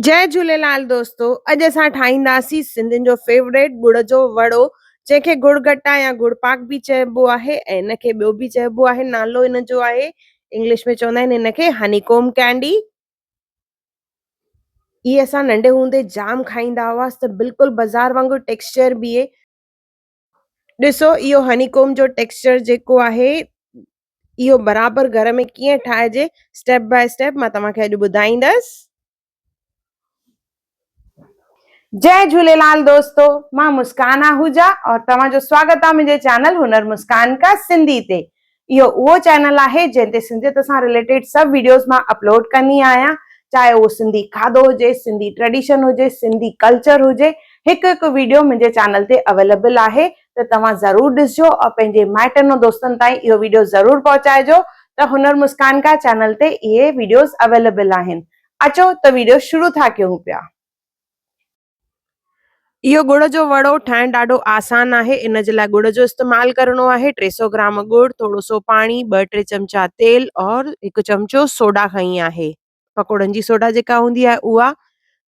جئي جهوليلال دوستو اڄ اسان ٺاهينداسين سنڌين جو فيوريٽ ڳڙ جو وڙو جنهن کي ڳڙ گٽا يا ڳڙ پاڪ به چئبو آهي ۽ ان کي ٻيو به چئبو آهي نالو ان جو آهي انگلش ۾ چوندا آهن ان کي هني ڪوم ڪينڊي. اهي اسان ننڍي هوندي جام کائيندا هئاسين ته بلڪل بازار وانگر ٽيڪسچر به ڏسو اهو هني ڪوم جو ٽيڪسچر جيڪو آهي اهو برابر گهر ۾ ڪيئن ٺاهجي اسٽيپ باء اسٽيپ مان توهان کي اڄ ٻڌائيندس. جئي جهوليلال دوستو مان مسڪان آهوجا اور توهان جو سواگت آ منهنجي چينل هنر مسڪان ڪا سنڌي تي اهو اهو چينل آهي جنهن تي سنڌيت سان رليٽيڊ سڀ ويڊيوز مان اپلوڊ ڪندي آهيان چاهي اهو سنڌي کاڌو هجي سنڌي ٽريڊيشن هجي سنڌي ڪلچر هجي هڪ هڪ ويڊيو منهنجي چينل تي اويليبل آهي ته توهان ضرور ڏسجو اور پنهنجي مائٽن ۽ دوستن تائين اهو ويڊيو ضرور پهچائجو ته هنر مسڪان ڪا چينل تي اهي ويڊيوز اويليبل آهن اچو ته ويڊيو شروع ٿا ڪيون پيا. اهو ڳڙ جو وڙو ٺاهڻ ڏاڍو آسان آهي ان جي لاء ڳڙ جو استعمال ڪرڻو آهي ٽي سئو گرام ڳڙ ٿورو سو پاڻي ٻه ٽي چمچا تيل اور هڪ چمچو سوڊا کنئي آهي پڪوڙن جي سوڊا جيڪا هوندي آهي اها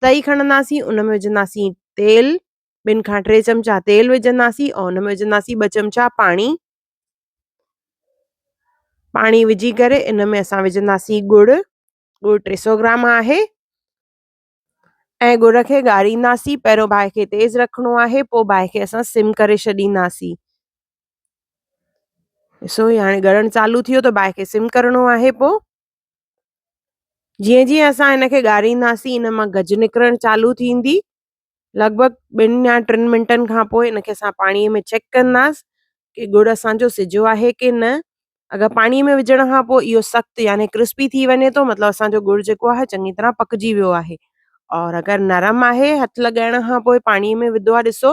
تئي کڻنداسين ان ۾ وجهنداسين تيل ٻن کان ٽي چمچا تيل وجهنداسين ۽ ان ۾ وجهنداسين ٻه چمچا پاڻي پاڻي وجهي ڪري ان ۾ اسان وجهنداسين ڳڙ ڳڙ ٽي سو گرام آهي ۽ ڳڙ کي ڳارينداسين پهريون باهه کي تيز رکڻو آهي پوء باهه کي اسان سم ڪري ڇڏينداسين ڏسو هاڻي ڳڙڻ چالو ٿي ويو ته باهه کي سم ڪرڻو آهي پوء جيئن جيئن اسان هن کي ڳارينداسين ان مان گج نڪرڻ چالو ٿيندي لڳ ڀڳ ٻن يا ٽن منٽن کان پوء ان کي اسان پاڻيء ۾ چيڪ ڪنداس ڪي ڳڙ اسان جو سجهيو آهي ڪي نه اگر پاڻيء ۾ وجهڻ کان پوء اهو سخت يعني ڪرسپي ٿي وڃي ٿو مطلب اسان جو ڳڙ جيڪو آهي چڱي طرح پڪجي ويو آهي اور اگر نرم آهي هٿ لڳائڻ کان پوء پاڻيء ۾ وڌو آهي ڏسو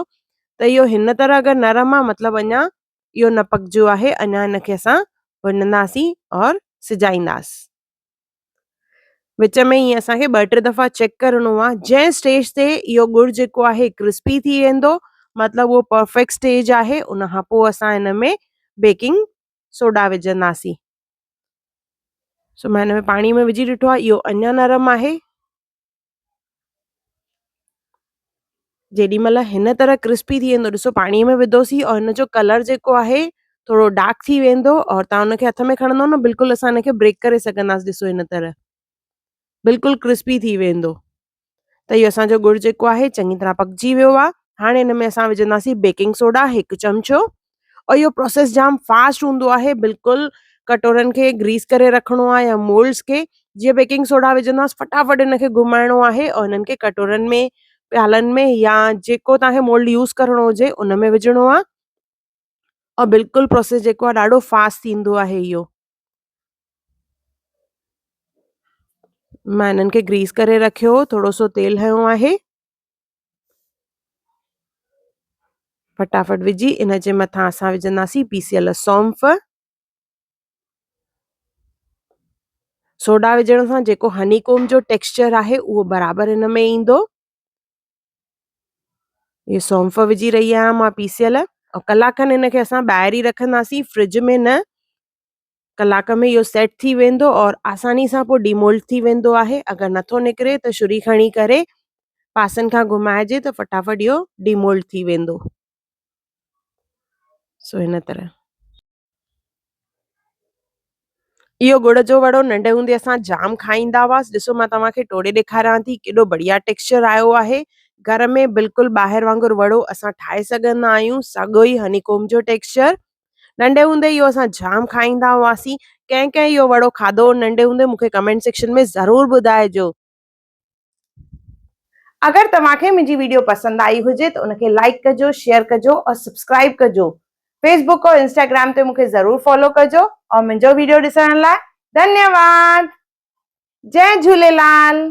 ته اهو هن طرح اگر نرم آهي مطلب اڃا اهو نه پڪجيو آهي اڃا ان کي اسان ڀڃنداسين اور سجائينداس وچ ۾ ائين اسان کي ٻه ٽي دفعا چيڪ ڪرڻو آهي جنهن اسٽيج تي اهو ڳڙ جيڪو آهي ڪرسپي ٿي ويندو مطلب اهو پرفيڪٽ اسٽيج آهي ان کان پوء اسان هن ۾ بيڪنگ سوڊا وجهنداسين سو مان هن ۾ پاڻي ۾ وجهي ڏٺو آهي اهو اڃا نرم آهي جيڏي مهل هن طرح ڪرسپي ٿي ويندو ڏسو پاڻي ۾ وڌوسين اور هن جو ڪلر جيڪو آهي ٿورو ڊارڪ ٿي ويندو اور تان هن کي هٿ ۾ کڻندو نه بلڪل اسان هن کي بريڪ ڪري سگهنداسين ڏسو هن طرح بلڪل ڪرسپي ٿي ويندو ته اهو اسان جو ڳڙ جيڪو آهي چڱي طرح پڪجي ويو آهي هاڻي هن ۾ اسان وجهنداسين بيڪنگ سوڊا هڪ چمچو اور اهو پروسيس جام فاسٽ هوندو آهي بلڪل ڪٽورن کي گريس ڪري رکڻو آهي يا مولڊس کي جيئن بيڪنگ سوڊا وجهنداس فٽافٽ ان کي گهمائڻو آهي اور انهن کي ڪٽورن ۾ پيالن ۾ يا جيڪو توهان کي مولڊ يوز ڪرڻو هجي ان ۾ وجهڻو آهي اور بلڪل پروسيس جيڪو آهي ڏاڍو فاسٽ ٿيندو آهي اهو مان انهن کي گريس ڪري رکيو ٿورو سو تيل هنيو آهي فٽافٽ وجهي ان جي مٿان اسان وجهنداسين پيسيل سونف. سوڊا وجهڻ سان جيڪو هني ڪوم جو ٽيڪسچر آهي اهو برابر ان ۾ ايندو. هي سونف وجهي رهي آهيان مان پيسيل ۽ ڪلاڪ کن ان کي اسان ٻاهر ئي رکنداسين فرج ۾ نه ڪلاڪ ۾ اهو سيٽ ٿي ويندو اور آساني سان پوء ڊيمولڊ ٿي ويندو آهي اگر نٿو نڪري ته ڇري کڻي ڪري پاسن کان گهمائجي ته فٽافٽ اهو ڊيمولڊ ٿي ويندو سو هن طرح اهو ڳڙ جو وڙو ننڍي هوندي اسان جام کائيندا هئاسين ڏسو مان توهان کي ٽوڙي ڏيکاريان ٿي ڪيڏو بڙيا ٽيڪسچر آيو آهي گهر ۾ بلڪل ٻاهر وانگر وڙو اسان ٺاهي سگهندا آهيون ساڳيو ئي هني ڪوم جو ٽيڪسچر ننڍي هوندي اهو اسان جام کائيندا هئاسين ڪنهن ڪنهن اهو وڙو کاڌو هو ننڍي هوندي مون کي ڪمينٽ سيڪشن ۾ ضرور ٻڌائجو. اگر توهان کي منهنجي ويڊيو پسند آئي هجي ته ان کي لائيڪ ڪجو شيئر ڪجو اور سبسڪرائيب ڪجو فيس بڪ اور انسٽاگرام تي مون کي ضرور فالو ڪجو اور منهنجو ويڊيو ڏسڻ لاء ڌنيواد جئي جهوليلال.